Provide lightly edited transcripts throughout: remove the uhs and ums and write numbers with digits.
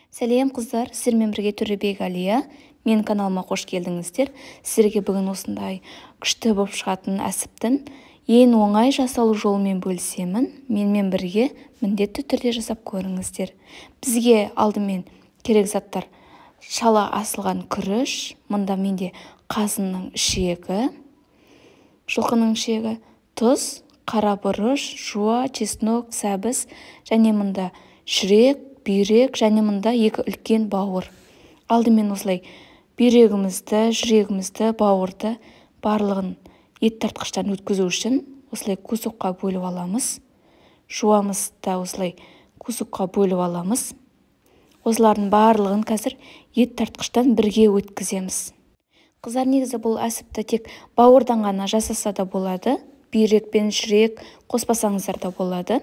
Сәлем қыздар, сіздермен бірге Төребек Әлия. Менің каналыма қош келдіңіздер. Сіздерге бүгін осындай күшті болып шығатын әсіптің ең оңай жасалу жолымен бөлісемін. Менімен бірге міндетті түрде жасап көріңіздер. Бізге алдымен керек заттар: шала асылған күріш, мында менде қазының ішегі, жылқының ішегі, тұз, қара бұрыш, жуа, чеснок, сәбіз және мында шүрек, бүйрек және мында екі үлкен бауыр. Алдымен осылай бүйрегімізді, жүрегімізді, бауырды барлығын ет тартқыштан өткізу үшін осылай кусокқа бөліп аламыз. Жуамызды да осылай кусокқа бөліп аламыз. Осылардың барлығын қазір ет тартқыштан бірге өткіземіз. Қыздар, негізі бұл әсіпті тек бауырдан ғана жасаса да болады. Бүйрек пен жүрек қоспасаңыздар да болады.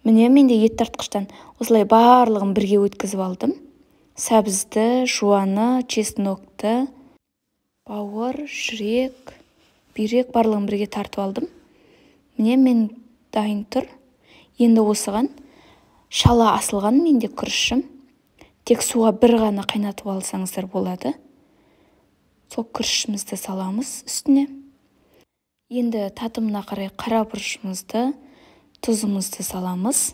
Міне мен де ет тартқыштан осылай барлығын бірге өткізіп алдым. Сәбізді, жуаны, чеснокты, бауыр, жүрек, бүйрек барлығын бірге тартып алдым. Міне мен дайын тұр. Енді осыған шала асылған менде күрішім. Тек суға бір ғана қайнатып алсаңыздар болады. Сол күрішімізді саламыз үстіне. Енді татымына қарай қара бұрышымызды, тұзымызды саламыз.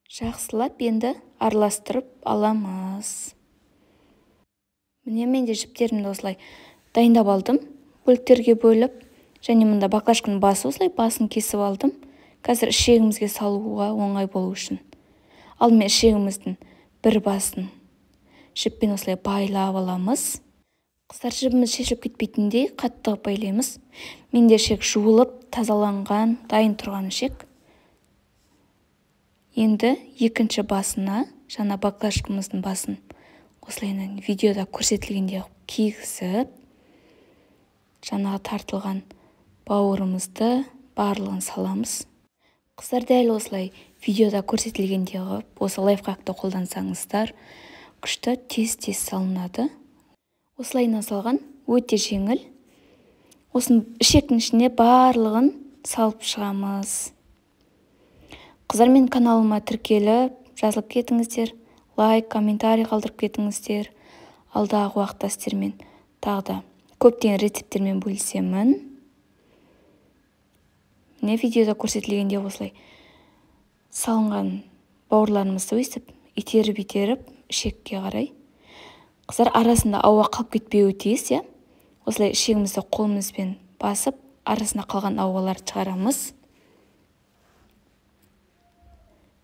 Жақсылап енді араластырып аламыз. Міне мен де жіптерімді осылай дайындап алдым, бөліктерге бөліп, және мында баклажканың басы осылай басын кесіп алдым. Қазір ішегімізге салуға оңай болу үшін. Алдымен ішегіміздің бір басын жіппен осылай байлап аламыз. Қыздар, жібіміз шешіліп кетпейтіндей қатты байлаймыз. Менде ішек жуылып, тазаланған, дайын тұрған ішек. Енді екінші басына, жаңа баклажкамыздың басын осылайынан видеода көрсетілгендей қылып кигізіп, жаңағы тартылған бауырымызды барлығын саламыз. Қыздар, дәл осылай видеода көрсетілгендей қылып осы лайфхакты қолдансаңыздар, күшті тез-тез салынады. Осылайынан салған өте жеңіл. Осының ішектің ішіне барлығын салып шығамыз. Қыздар, мен каналыма тіркеліп, жазылып кетіңіздер, лайк, комментарий қалдырып кетіңіздер. Алдағы уақытта сіздермен тағы да көптеген рецепттермен бөлісемін. Міне видеода көрсетілгендей осылай салынған бауырларымызды өстіп итеріп-итеріп ішекке қарай. Қыздар, арасында ауа қалып кетпеуі тиіс, иә? Осылай ішегімізді қолымызбен басып, арасында қалған ауаларды шығарамыз.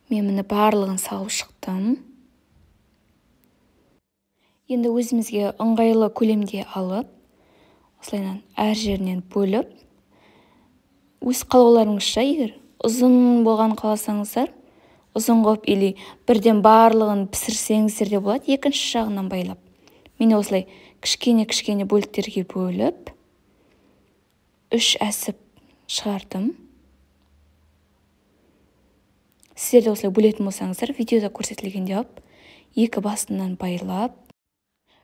Мен міне барлығын салып шықтым. Енді өзімізге ыңғайлы көлемде алып, осылайынан әр жерінен бөліп, өз қалауларыңызша, егер ұзын болған қаласаңыздар, ұзын қылып или бірден барлығын пісірсеңіздер де болады, екінші жағынан байлап. Мен осылай кішкене-кішкене бөліктерге бөліп, 3 әсіп шығардым. Сіздер де осылай бөлетін болсаңыздар, видеода көрсетілгендей қылып, екі басынан байлап,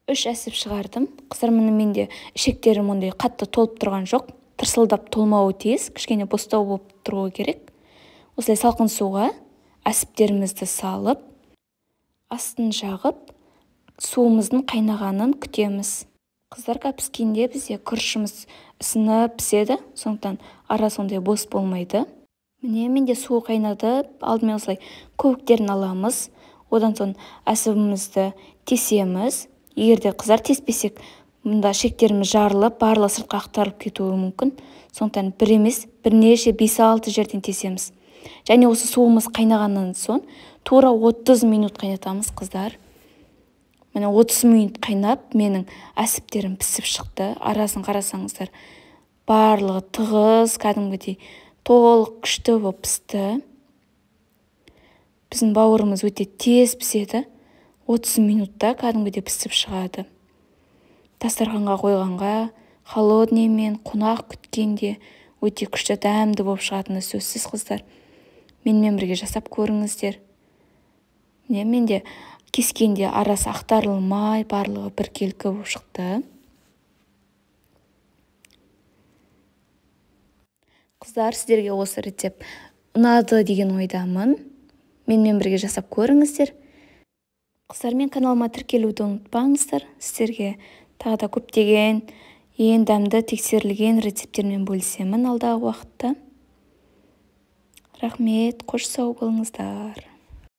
3 әсіп шығардым. Қыздар, міне менде ішектерім ондай қатты толып тұрған жоқ, тырсылдап толмауы тиіс, кішкене бостау болып тұруы керек. Осылай салқын суға әсіптерімізді салып, астын жағып, суымыздың қайнағанын күтеміз. Қыздар, піскенде бізде күрішіміз ісініп піседі, сондықтан арасы ондай бос болмайды. Міне менде су қайнады. Алдымен осылай көбіктерін аламыз. Одан соң әсібімізді тесеміз. Егер де қыздар теспесек, мұнда шектеріміз жарылып, барлығы сыртқа ақтарылып кетуі мүмкін. Сондықтан бір емес, бірнеше 5-6 жерден тесеміз. Және осы суымыз қайнағаннан соң тура 30 минут қайнатамыз, қыздар. Міне 30 минут қайнап, менің әсіптерім пісіп шықты. Арасын қарасаңыздар, барлығы тығыз, кәдімгідей толық күшті болып пісті. Біздің бауырымыз өте тез піседі. 30 минутта кәдімгідей пісіп шығады. Дастарханға қойғанға, холодныймен қонақ күткенде өте күшті дәмді болып шығатыны сөзсіз, қыздар. Менімен бірге жасап көріңіздер. Міне менде кескенде арасы ақтарылмай, барлығы біркелкі болып шықты. Қыздар, сіздерге осы рецепт Ұнады деген ойдамын. Менімен бірге жасап көріңіздер. Қыздар, мен каналыма тіркелуді ұмытпаңыздар. Сіздерге тағы да көптеген ең дәмді тексерілген рецепттермен бөлісемін алдағы уақытта. Рахмет, қош сау болыңыздар.